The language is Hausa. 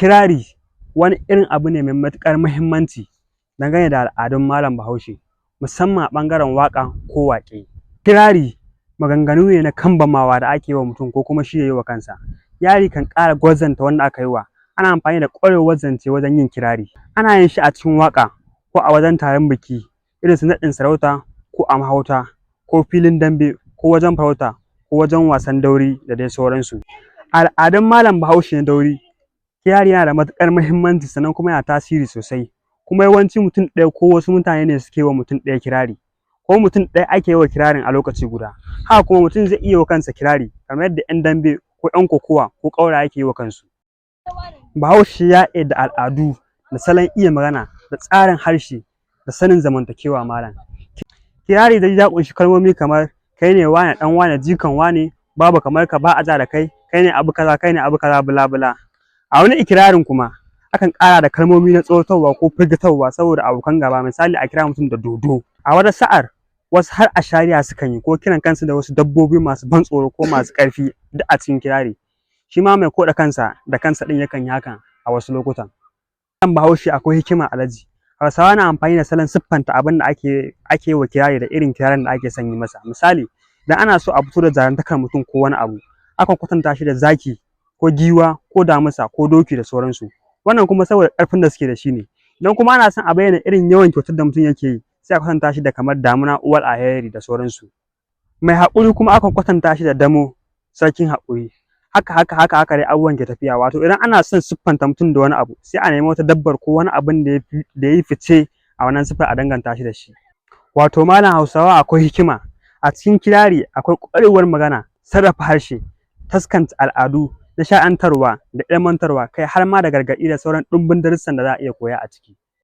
Kirari wani irin abu ne mai matuƙar muhimmanci dangane da al'adun malam Bahaushe, musamman a ɓangaren waƙa ko waƙe. Kirari maganganu ne na kambamawa da ake yi wa mutum ko kuma shi ya yi wa kansa. Kirari kan ƙara gwarzanta wanda aka yi wa. Ana amfani da ƙwarewar zance wajen yin kirari. Ana yin shi a cikin waƙa ko a wajen taron biki irin su naɗin sarauta, ko a mahauta, ko filin dambe, ko wajen farauta, ko wajen wasan dauri, da dai sauransu. A al'adun malam Bahaushe na dauri, kirari yana da matuƙar muhimmanci, sannan kuma yana tasiri sosai. Kuma yawanci mutum ɗaya ko wasu mutane ne suke yi wa mutum ɗaya kirari, ko mutum ɗaya ake yi wa kirarin a lokaci guda. Haka kuma mutum zai iya yi wa kansa kirari, kamar yadda 'yan dambe ko 'yan kokowa ko ƙauraye ke yi wa kansu. Bahaushe ya iya da al'adu da salon iya magana da tsarin harshe da sanin zamantakewa. Malam kirari dai ya ƙunshi kalmomi kamar "kai ne wane ɗan wane jikan wane", "babu kamar ka", "ba a ja da kai", "kai ne abu kaza", "kai ne abu kaza", bla bla. A wani ikirarin kuma akan ƙara da kalmomi na tsoratarwa ko firgitarwa saboda abokan gaba, misali a kira mutum da dodo. A wata sa'ar wasu har ashariya sukan yi, ko kiran kansu da wasu dabbobi masu ban tsoro ko masu ƙarfi, duk a cikin kirari. Shi ma mai koɗa kansa da kansa ɗin yakan yi hakan a wasu lokutan. Malam Bahaushe akwai hikima, alhaji. Hausawa na amfani da salon siffanta abin da ake yi wa kirari da irin kirarin da ake son yi masa. Misali, idan ana so a fito da jarumtakar mutum ko wani abu, akan kwatanta shi da zaki ko giwa ko damisa ko doki da sauransu. Wannan kuma saboda ƙarfin da suke da shi ne. Idan kuma ana son a bayyana irin yawan kyautar da mutum yake yi, sai a kwatanta shi da kamar damuna uwar alheri da sauransu. Mai haƙuri kuma akan kwatanta shi da damo sarkin haƙuri. Haka haka haka haka dai abubuwan ke tafiya. Wato idan ana son siffanta mutum da wani abu, sai a nemi wata dabbar ko wani abun da ya yi fice a wannan siffar a danganta shi da shi. Wato malam Hausawa akwai hikima a cikin kirari, akwai ƙwarewar magana, sarrafa harshe, taskanta al'adu, nishaɗantarwa da ilmantarwa, kai har ma da gargaɗi da sauran ɗumbin darussan da za a iya koya a ciki.